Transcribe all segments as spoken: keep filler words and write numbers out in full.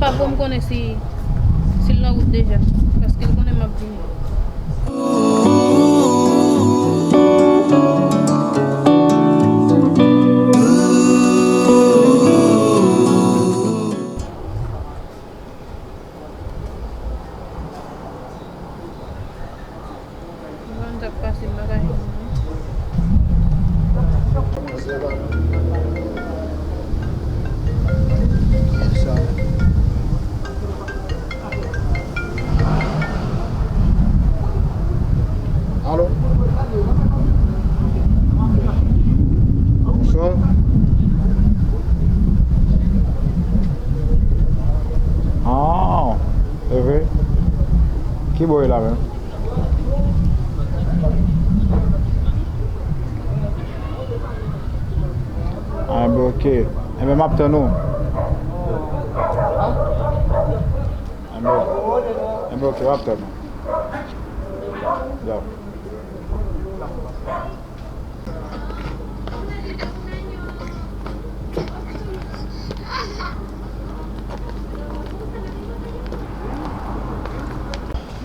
Papa m konnen si, si l nan wout deja, paske l konnen m ap vini. Mwen pa konn sa k pase m pa ka jwenn li. Alo? Bonswa. Ah, e vre? Ki bò e la menm? Ah, enben, oke. Enben, m ap tann ou. Enben, enben, oke, m ap tann ou. Yo.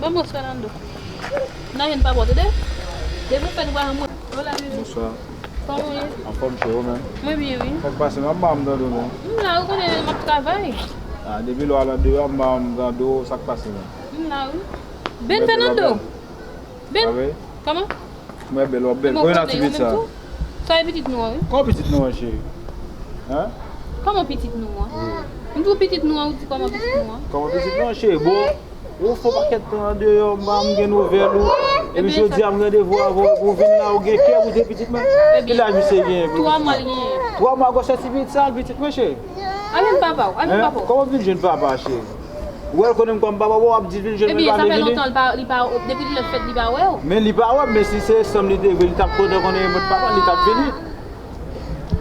Vamos, Fernando. Nan yon pa bò, tande? Depi w fè nou pa mwen. Hola, bebe. Bonswa. Kòman w ye? Anfòm, cheri, ou menm? Mwen byen, wi. Sa k pase, m ap ba m tande w, non. M la, ou konnen m ap travay. Ah, depi lè w al andeyò, m ba m tande w, sa k pase, non? M la, wi. Ben Fernando! Ben! Kòman? Mwen bèl, w ap bèl. Kòman w nan ti pitit sa? Sa e pitit nou an, wi. Kòman pitit nou an, cheri? Hein? Kòman pitit nou an? Wi. M di w pitit nou an, ou di kòman pitit nou an? Kòman pitit nou an, cheri? Bon, ou fè yon pakèt tan andeyò, m pa m gen nouvèl ou. Epi jodi a m randevou avè w, epi w vin la, ou gen kè pou de pitit mwen. Ki laj misye genyen? Twa mwa l genyen. Twa mwa, gwosè ti pitit sa, pitit mwen, cheri. Anyen papa w, anyen papa w. Kòman w vin jwenn papa, cheri? Ou wè l konnen m kòm papa w, w ap di l vin jwenn mwen, li pa vle vini. Ebyen, sa fè lontan li pa, li pa, depi lè fèt li pa wè w. Men li pa wè m, men si se sanm li te vle, li t ap kontan konnen mwen t papa l, li t ap vini.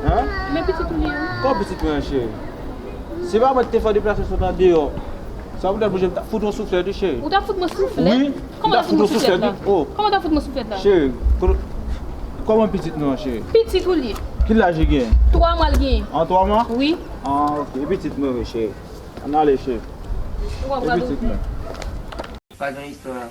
Hein? Men pitit ou li ye, wi. Kòman pitit mwen an, cheri? Si pa mwen ki te fè deplasman sot andeyò, sa poutèt pou je m t ap fout yon souflèt, wi, cheri. Ou t ap fout mwen souflèt? Wi, m t ap fout yon souflèt, wi. Oh. Kòman w t ap fout mwen souflèt la? Cheri, kòman pitit nou an, cheri? Pitit ou li ye. Ki laj li gen? Twa mwa l gen. An twa mwa? Wi. Ah, oke. E pitit mwen, wi, cheri. Ann ale, cheri. Ou pa pral ouvri. Pa gen istwa.